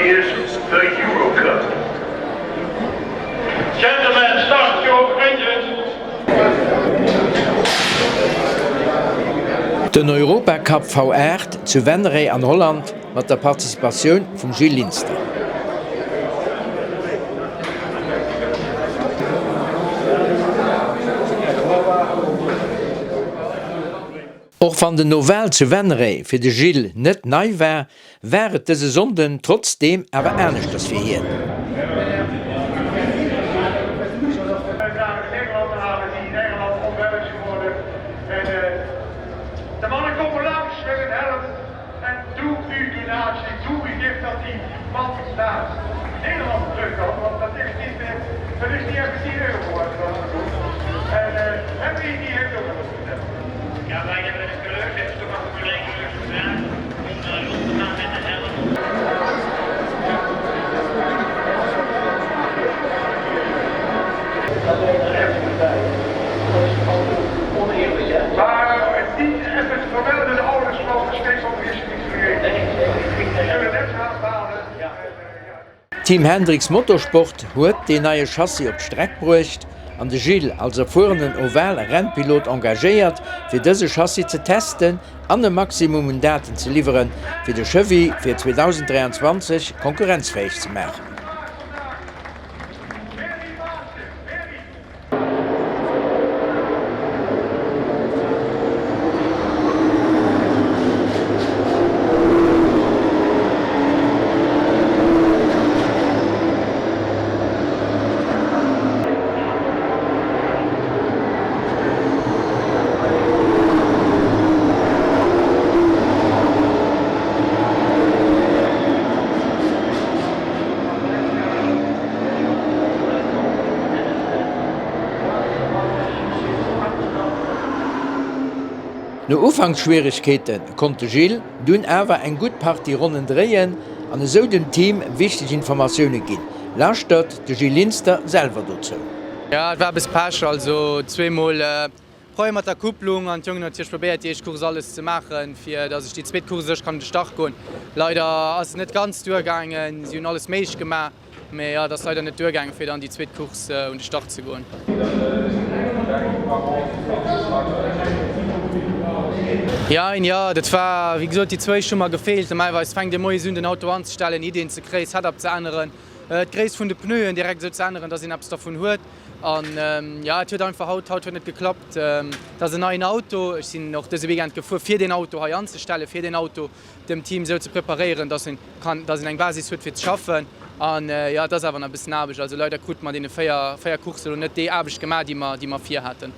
is the Eurocup. Gentlemen, start your engines. Den Europacup V8 zu Venray an Holland mat der Participatioun vum Gilles Linster. Och wann den Oval zu Venray fir de Gilles net nei war, war et dëse Sonnden trotzdeem awer aneschters fir hien. D'Team Hendriks Motorsport huet deen neie Chassis op d'Streck bruecht an de Gilles als erfuerenen Oval-Rennpilot engagéiert, fir dëse Chassis ze testen an e Maximum un Daten ze liwweren, fir de Chevy fir 2023 konkurrenzfäeg ze maachen. No Ufanksschwieregkeete konnt de Gilles dunn awer eng gutt Partie Ronnen dréien an esou dem Team wichteg Informatioune ginn. Lauschtert de Gilles Linster selwer dozou. Jo, et war e bësse Pech, also zweemol Problème mat der Kupplung an d'Jongen hunn natierlech probéiert déi éischt Course alles ze maachen, fir datt ech déi zweet Course u sech kann un de Start goen. Leider ass et net ganz duergaangen, si hunn alles méiglech gemaach, mee jo, et ass leider net duergaangen, fir dann déi zweet Course un de Start ze goen. Jein, jo, dat war wéi gesot déi zwou éischt hu mer gefeelt. Normalerweis fänkt ee moies un den Auto anzestellen, Iddien ze kréien, Setup ze änneren, d'Gréisst vun de Pneuen direkt esou ze änneren, datt een eppes dervun huet. An jo, et huet einfach haut, haut huet net geklappt. Et ass en neien Auto. Ech sinn och dëse Weekend gefuer, fir deen Auto hei anzestellen, fir deen Auto dem Team esou ze preparéieren, dass en kann, dass en eng Basis huet fir ze schaffen. An jo, et ass awer nach e bëssen Aarbecht. Also leider krute mer an deene 4, 4 Coursse elo net déi Aarbecht gemaach, déi mer, déi mer virhaten.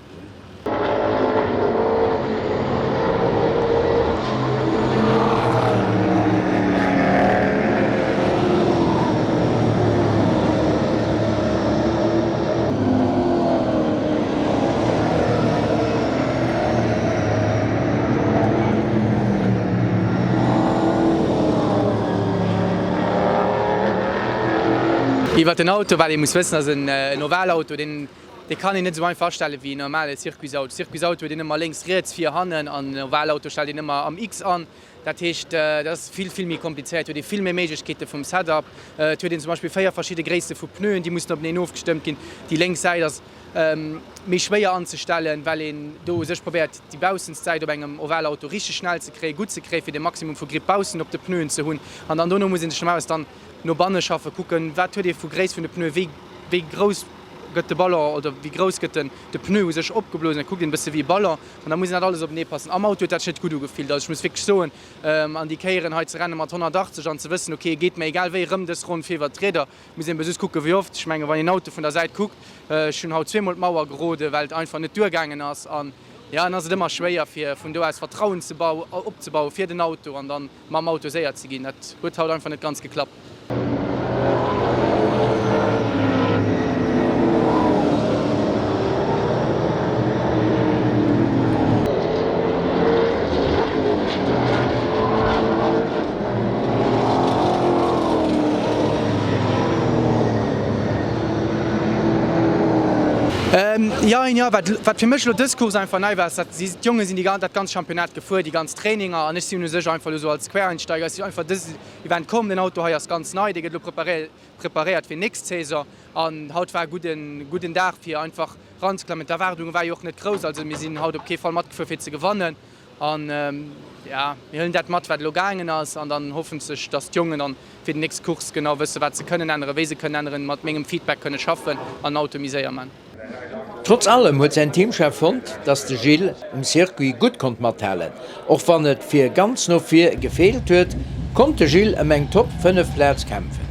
Iwwer den Auto, wat ee muss wëssen, ass en Ovalauto, deen Dee kann een net esou einfach astelle wéi en normale Circuitsauto. Circuitsauto huet een ëmmer lénks, riets, vir, hannen an en Ovalauto stellt een ëmmer am X an. Dat heescht, dat ass vill, vill méi komplizéiert, huet ee vill méi Méiglechkeete vum Setup. Et huet een zum Beispill 4 verschidde Gréisste vu Pneuen, déi mussen openeen ofgestëmmt ginn. Déi lénks Säit ass méi schwéier anzestellen, well een do u sech probéiert, déi baussenst Säit op engem Ovalauto richteg schnell ze kréien, gutt ze kréien, fir de Maximum vu Grip baussen op de Pneuen ze hunn. An dann dono muss ee sech normalerweis dann no banne schaffen, kucken, wat huet ee vu Gréisst vun de Pneuen, wéi, wéi grouss gëtt de Ballon oder wéi grouss gëtt den de Pneu u sech opgeblosen, da kuckt een e bësse wéi e Ballon an da muss een dat alles openee passen. Am Auto huet dat sech net gutt ugefillt. Also ech muss wierklech soen, an déi Kéieren hei ze renne mat 180 an ze wëssen, ok e geet mer egal wéi erëm dës Ronn vir iwwert d'Rieder, muss een ebe just kucken wéi oft. Ech mengen wann een Auto vun der Säit kuckt, ech hunn haut zweemol d'Mauer geroden, well et einfach net duergaangen ass an jo, dann ass et ëmmer schwéier fir vun do aus Vertrauen ze opzebauen fir den Auto an dann mam Auto séier ze ginn. Dat huet haut einfach net ganz geklappt. Jein, jo. Wat wat fir mech elo dës Course einfach nei war, ass dat si d'Jonge sinn déi dat ganz Championnat gefuer, déi ganz Traininger an ech sinn u sech einfach elo sou als Quereinsteiger, ech sinn einfach dës Event komm. Den Auto hei ass ganz nei, dee gëtt elo preparéiert fir nächst Saison an haut war e gudden gudden Dag fir einfach ranzeklammen. D'Erwaardunge war jo och net grouss, also mir sinn haut op kee Fall matgefuer fir ze gewannen an ja mir huelen dat mat wat elo gaangen ass an dann hoffentlech dass d'Jongen dann fir déi nächst Course genau wësse wat se kënnen änneren, wéi se kënnen änneren, mat mengem Feedback kënne schaffen an den Auto méi séier man. Trotz allem huet säin Teamchef fonnt, dass de Gilles um Circuit gutt konnt mathalen. Och wann et fir ganz no vir gefeelt huet, konnt de Gilles ëm eng Top 5 Plaz kämpfen.